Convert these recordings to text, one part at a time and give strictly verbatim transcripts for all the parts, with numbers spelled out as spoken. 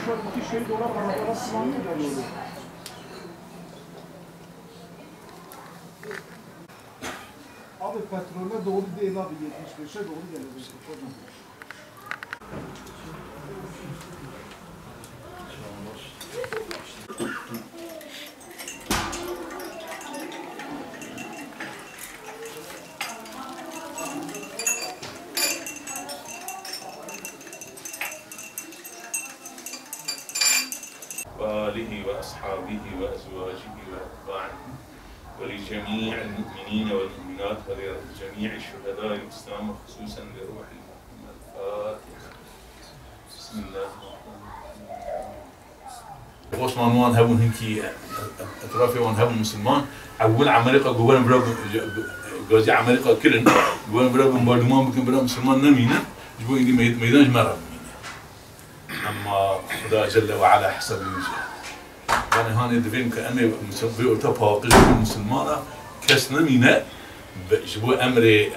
Abi petrole doğru değil abi, yetmiş beşe doğru gelecek. وآله وأصحابه وأزواجه وأتباعه ولجميع المؤمنين والمؤمنات ولجميع شهداء الإسلام وخصوصا لروح المرحوم. الفاتحة. بسم الله الرحمن الرحيم. Osman wan hebûn hinkî, etrafê wan hebûn misilman. Ewil Emerîka ku werin bira, gazî Emerîka kirin, ku werin bira bombarduman bikin, bira misilman nemînin, ji bo êdî mey-, meydan ji me re bimîne. Emma Xuda Celle ve Ala hesabê wî jî. Vanê hanê divên ku em ê misil-, vê orta paqij bin misilmana, kes nemîne, be-, ji bo emrê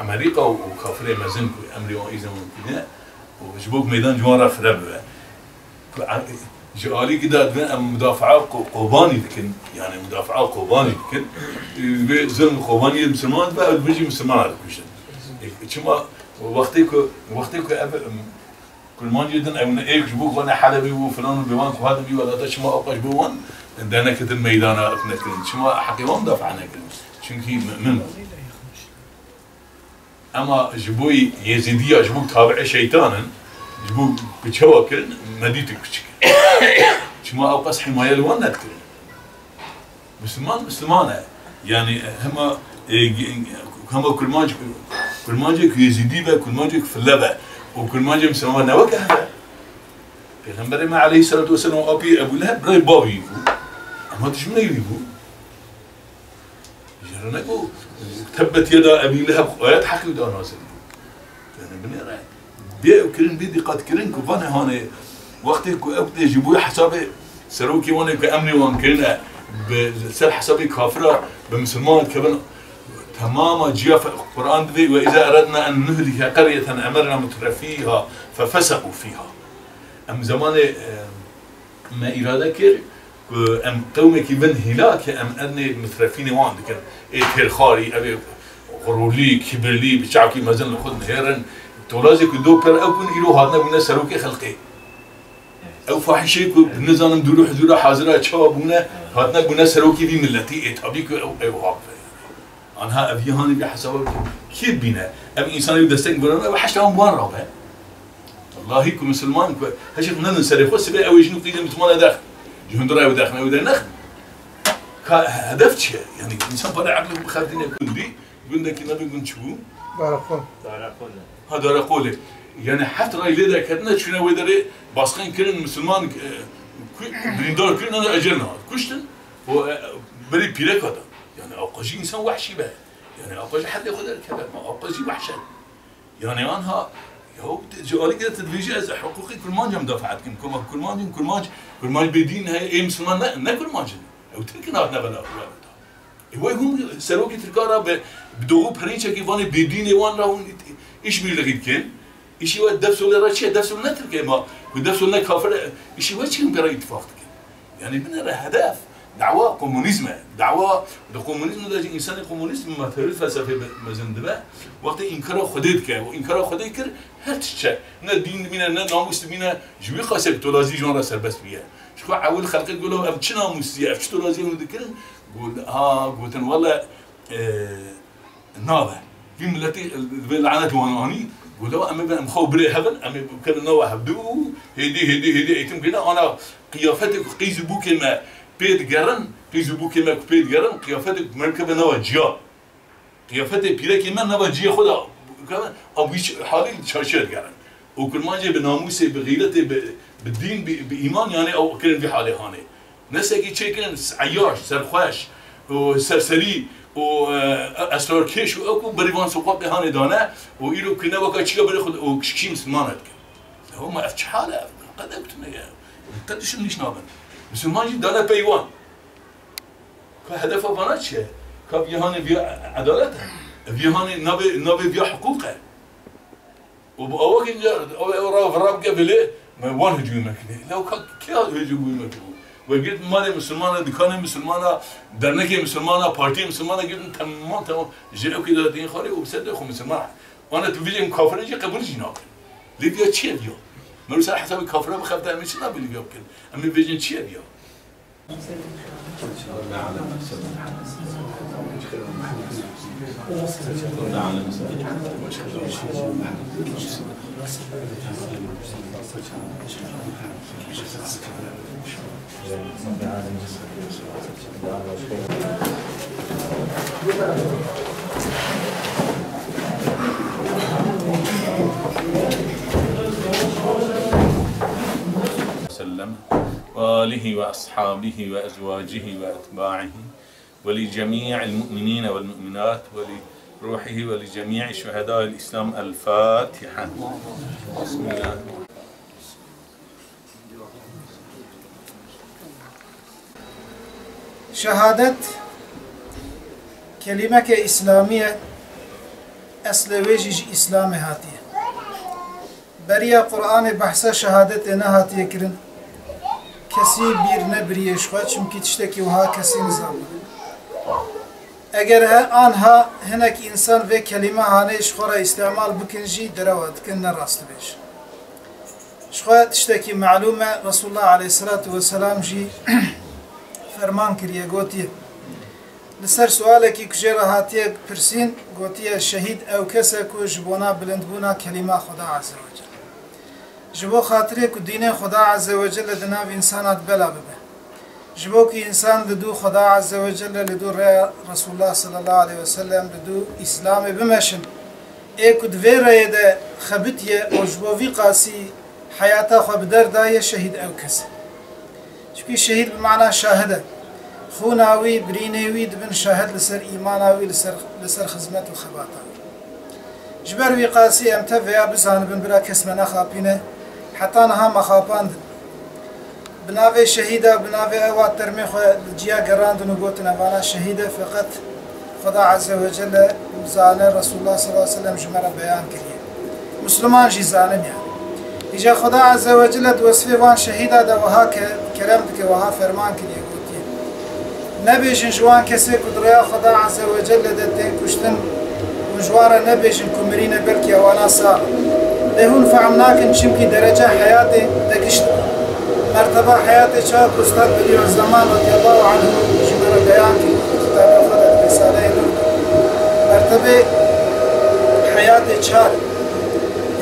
Emerîka û kafirê mezin ku emrê wan îzin wan tîne, û ji bo ku meydan ji wan re fire bibe. Ku em, ji alîkî de divên em mudafaa Ko-, Kobanî dikin, yani mudafaa Kobanî dikin, vê zulm Kobanî misilman dibe, ew dibin jî misilmana dikujin. Çima wextê ku, wextê ku ev, em, Kurmancê din ew ne êk ji bo xwe ne Helebê û filan û bêwan ku hatin vî welata çima ewqas ji bo wan derneketin meydana ew nekirin? Çima heqê wan mudafaa nekirin? Çunkî mu'min bûn. Ema ji bo Yezîdiya, ji bo tabi'ê şeytan in, ji bo ku çawa kirin, me dîtin ku çi kirin. Çima ewqas himaye li wan nedikirin? Misilman, misilman e. Yani hema, e, hema kurmanc, kurmancek Yezîdî be, kurmancek file be. O kurmancê misilman ne weke hev e. Pêxemberê me aleyhisselatu vesselam apî Ebû Leheb birayê bavî bû. Ama dijminê wî bû. Jere ne ku tebbet yeda Ebî Leheb ayet heqî da nazil bû. Yani binêre bê ew kirin, bê dîqet kirin ku vanê hanê wextê ku ew tê ji bo hesabê serokê wan ê ku emrê wan kirine, bi ser hesabê kafira bi misilman dikevin, temama ciya fe-, Quran divê, "Ve iza eradna en nuhlike qaryeten emerna mutrefîha fefeseqû fîha." Em zemanê, e, Me îrade kir ku em qewmekî bin hîlakê em ernê mitrefînê wan dikin. Ê têrxarî, ev ê xurûlî, kibirlî, bi çavkî mezin li xwe dinihêrin. Tolazê ku do per ew bûn, îro hatine bûne serokê xelkê. Ew fahîşê ku nizanim dûr û huzûra hazira çawa bûne, hatine bûne serokê vî miletî. Ê tabî ku ew, ew hab be. Anha ev yê hanê vî hesaba bikin. Kê dibîne? Ev însanê wî destek bigirin, ev heşta wan bi wan rabe. Wellahî ku misilman ku heşê xwe nedin serê xwe, sibê ew ê jin û qîzê misilman e derxin. Ji hundir ew derxin, ew der nexin. Ka hedef çi ye? Yani însan pare eqlê xwe bixercîne gundî, gundekî navê gund çi bû? Daraqol. Ha, Daraqolê. Yani heft rayî lê derketine, çûne wê derê basqên kirin, misilman, e, ku-, birîndar kirin, ana ecel nehat. Kuştin. O, e, berî pîreka da. Yani ewqas jî însan wehşî be. Yani ewqas jî heddê xwe derkeve. Ma ewqas jî wehşet. Yani anha, ya ji alî gere tu dibêjî ez hiqûqê kurmanca mudafaa dikim. Koma kurmancin kurmanc, kurmanc bêdîn heye, ê misilman ne, ne kurmanc in. Ew tirkin hatine vela wewta. Ê wey hûn serokê tirka re bi, bi doğu perinçekî vanê bêdînê wan re hûn îşbîrlixî dikin. Îşî we Defsolê re çi ye? Defsol ne tirk e ma. Ku Defsol ne kafir e. Îşî we çi hûn pê re îtifaq dikin? Yani binêre hedef, dawa komunîzm e. Dawa di komunîzm de jî însanê komunîst materyal felsefê be-, mezin dibe. Wextê înkara Xwedê dike. Û înkara Xwedê kir, her tişt çe. Ne dîn dimîne, ne namûs dimîne. Ji wî qasê tolazî ji wan re serbest bûye. Ji xwe ewil xelkê gola ev çi namûsî ye, ev çi tolazî hûn dikirin? Got, ha, gotin, wele, e, Nabe. Vî miletî, e, divê lanetê wan anî, got, "Lewa em ê, em xwe birê hev in, em ê bikevin nava hevdu û hêdî, hêdî, hêdî eğitim kirine, ana qiyafetê ku qîz û bûkê me pê digerin, qîz û bûkê me ku pê digerin, qiyafetê ku me bikeve nava ciya. Qiyafetê pîrekê me nava ciyê xwe de bikeve, a wî halî çarşiya digerin." Û kurmancê bi namûsê, bi xîretê, bi, bi dîn, bi, bi îman, yani ew kirin vî halê hanê. Nesekî çêkirin, eyyaş, serxweş û serserî û, e, esrarkêş û ew ku berî van soqaqê hanê dane û îro kirine weka çiya berê xwe û kişkî misilman dikin. Ew ma ev çi hal e? Ev qede kutine ye. Qede şim nîş nabin. Misilman jî dane pey wan. Ka hedefa vana çi ye? Ka vî hanê vî edalet e? Vî hanê navê, navê vî hiqûq e? Û bi awakî ew, ew rav, rav ke bilê, Me wan hicû me kirî. Lew ka kê hicû me kirî? We girtin malê misilmana, dikanê misilmana, dernekê misilmana, partiyê misilmana girtin, temam, temam. Ji ew kê de tên xwarê û bi ser de xwe misilman. Wana tu vêjên kafirê jî qebûl jî nakin. Lê viya çi ye viya? Me wisa hesabê kafira bixebite, em ê çi nabê li viya bikin? Em ê vêjên çi ye viya? وسلم وآله وأصحابه وأزواجه وأتباعه ولجميع المؤمنين والمؤمنات ولروحه ولجميع شهداء الإسلام. الفاتحة. بسم الله. Şehadet kelîmeke îslamî ye, eslê wê jî ji Îslamê hatiye. Beriya Qur'anê behsa şehadetê nehatiye kirin. Kesî bîr nebiriye ji xwe, çimkî tiştekî wiha kesî nizanibû. Eger he anha hinek însan vê kelîme hanê ji xwe re îstîmal bikin jî derewa dikin, ne rast dibêjin. Ji xwe tiştekî melûm e, Resulullah aleyhisselatu vesselam jî ferman kiriye, gotiye, li ser sualekî ku jê re hatiye pirsîn, gotiye, şehîd ew kes e ku ji bona bilindbûna kelîma Xweda Azze ve Celle, ji bo xatirê ku dînê Xweda Azze ve Celle di nav însana de bela bibe. Ji bo ku însan li dû Xweda Azze ve Celle, li dû rêya Resulullah sallallahu aleyhi ve sellem, li dû Îslamê bimeşin, ê ku di vê rêyê de xebitiye û ji bo vî qasî heyata xwe bi der daye, şehîd ew kes e. Çimkî şehîd bi mana şahid e. Xûna wî, birînê wî dibin şahid li ser îmana wî, li ser, li ser xizmet û xebata wî. Ji ber wî qasî em tev vêya bizanibin, bira kes me nexapîne, heta niha me xapandin. Bi navê şehîda, bi navê ewa termê xwe li ciya gerandin û gotin, evana şehîd e, feqet Xweda Azze ve Celle zane, Resulullah sallallahu aleyhi ve sellem ji me re beyan kiriye. Misliman jî zanin yani. Îca Xweda Azze ve Celle di wesfê van şehîda de wiha ke-, kerem dike, wiha ferman kiriye, gotiye, Nebêjin ji wan kesê ku di rêya Xweda Azze ve Celle de tên kuştin, hûn ji wan re nebêjin ku mirîne, belkî ewana sax in. Lê hûn fehm nakin, çimkî derece heyatê de giş dibe. Merteba heyatê çar ku Ustad Bedîuzzeman radiyallahu anhu ji me re beyan kir, kitabê xwe de, Risaleyê Nur de. Mertebê heyatê çar in.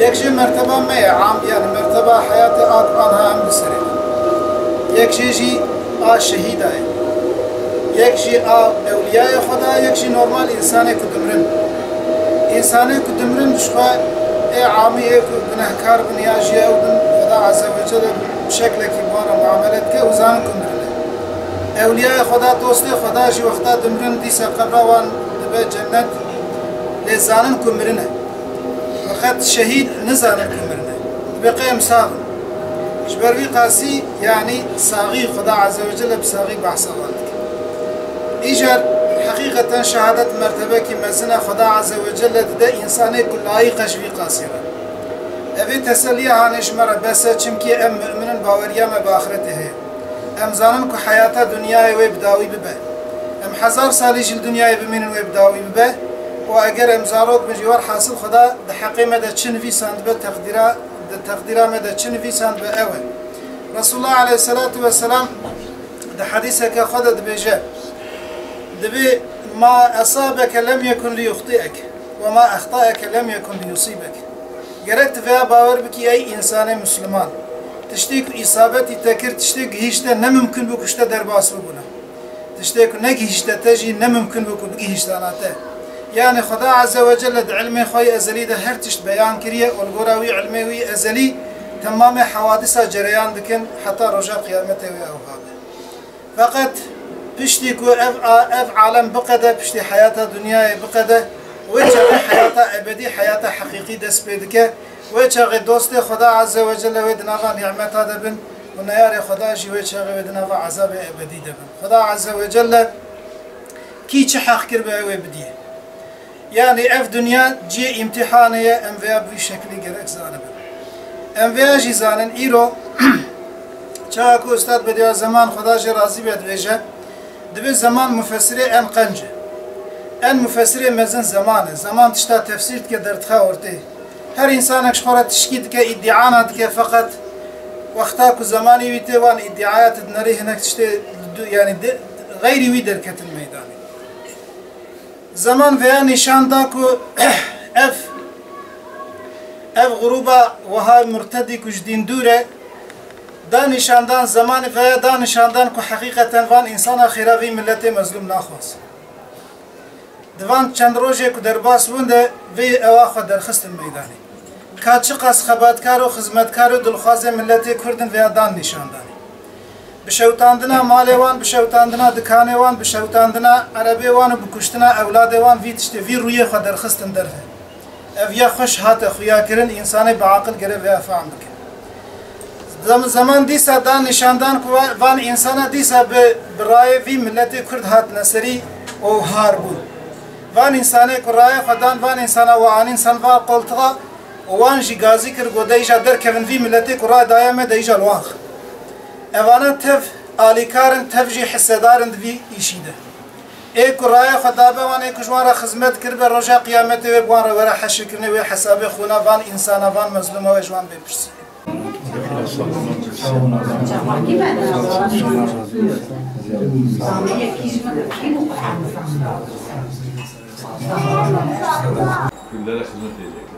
Yek jê merteba me ye, am, yani merteba heyatê a ku anha em li serê ne. Yek jê jî a şehîda ye. Yek jî a ewliyayê Xweda, yek jî normal însanê ku dimirin. Însanê ku dimirin ji xwe ê amî ê ku gunehkar bin ya jî ew bin, Xweda Azze ve Celle bi şeklekî bi wan re muamele dike û zanin ku mirine. Ewliyayê Xweda, dostê Xweda jî wexta dimirin dîsa qebra wan dibe cennet, lê zanin ku mirine. Feqet şehîd nizanin ku mirine. Dibe qey em sax in. Ji ber vî qasî, yanî saxî, Xweda Azze ve Celle bi saxî behsa wan dike. Îcar heqîqeten şehadet mertebekî mezin e, Xweda Azze ve Celle dide însanê ku layîq e ji vî qasî re. Evê teselliya hanê ji me re bes e, çimkî em mu'min in, baweriya me bi axretê heye. Em zanin ku heyata dinyayê wê bi dawî bibe. Em hezar salî jî li dinyayê bimînin, wê bi dawî bibe. Û eger em zarok bin jî, werhasil Xweda di heqê me de çi nivîsandibe, teqdîra, di teqdîra me de çi nivîsandibe, ew e. Resulullah aleyhisselatu vesselam di hedîseke xwe de dibêje, dibê, "Ma esabeke lem yekun li yuxti'ek ve ma extaeke lem yekun li yusîbek." Gerek tu vêya bawer bikî, ey însanê Misliman. Tiştê ku îsabetî te kir, tiştê gihîşte, ne mimkun bû ku ji te derbas bibûna. Tiştê ku negihîşte te jî, ne mimkun bû ku bigihîştana te. Yanî Xweda Azze ve Celle di ilmê xwe yê ezelî de her tişt beyan kiriye û li gora wî ilmê wî ezelî temamê hewadisa cereyan dikin heta roja qiyametê wê ew habe. Feqet piştî ku ev a-, ev alem biqede, piştî heyata dinyayê biqede, wê çaxê heyata ebedî, heyata heqîqî dest pê dike. Wê çaxê dostê Xweda Azze ve Celle wê di nava nîmeta de bin û neyarê Xweda jî wê çaxê wê di nava ezabê ebedî de bin. Xweda Azze ve Celle kî çi heq kiribe, ew ê bidî. Yanî ev dinya cihê îmtîhanê ye, em vêya bi vî şeklî gerek zanibin. Em vêya jî zanin, îro, çawa ku Ustad Bediüzzeman, Xweda jê razî be, dibêje, dibê zeman mufesirê en qenc e. En mufesirê mezin zeman e. Zeman tişta tefsîr dike, derdixe ortê. Her însanek ji xwe re tişkî dike, îdîana dike, feqet wexta ku zemanî wî tê, wan îdîaya tu dinerî, hinek tiştê li dû, yanî de, xeyrî wî derketin meydanê. Zeman vêya nîşan da ku ev, ev grûba wiha murtedî ku ji dîn dûr e, da nîşandan, zemanê vêya da nîşandan ku heqîqeten van însana xêra vî miletê mezlûm naxwazin. Di van çend rojê ku derbas bûn de vê ewa xwe derxistin meydanê. Ka çiqas xebatkar û xizmetkar û dilxwazê miletê Kurd in, vêya dan nîşandanê. Bi şewtandina malê wan, bi şewtandina dikanê wan, bi şewtandina erebê wan û bi kuştina ewladê wan vî tiştê, vî rûyê xwe derxistin derve. Ev ya xweş hate xuyakirin, însanê bi aqil gere vêya fehm bike. Zem-, zeman dîsa dan nîşandan ku va-, van însana dîsa bi, bi rayê vî miletê Kurd hatine serî û har bûn. Van însanê ku rayê xwe dan, van însana we anîn ser van qoltixa û wan jî gazî kir, got, de îja derkevin vî miletê ku ray daye me, de îja li wan xwe. Evana tev alîkar in, tev jî hisedar in di vî îşî de. Ê ku raya xwe dabe wan, ê ku ji wan re xizmet kiribe, roja qiyametê wê bi wan re were heşirkirinê, wê hesabê xûna van însana, van mezlûma wê ji wan bê pirsî. Kurdlara xizmet edeceklermiş.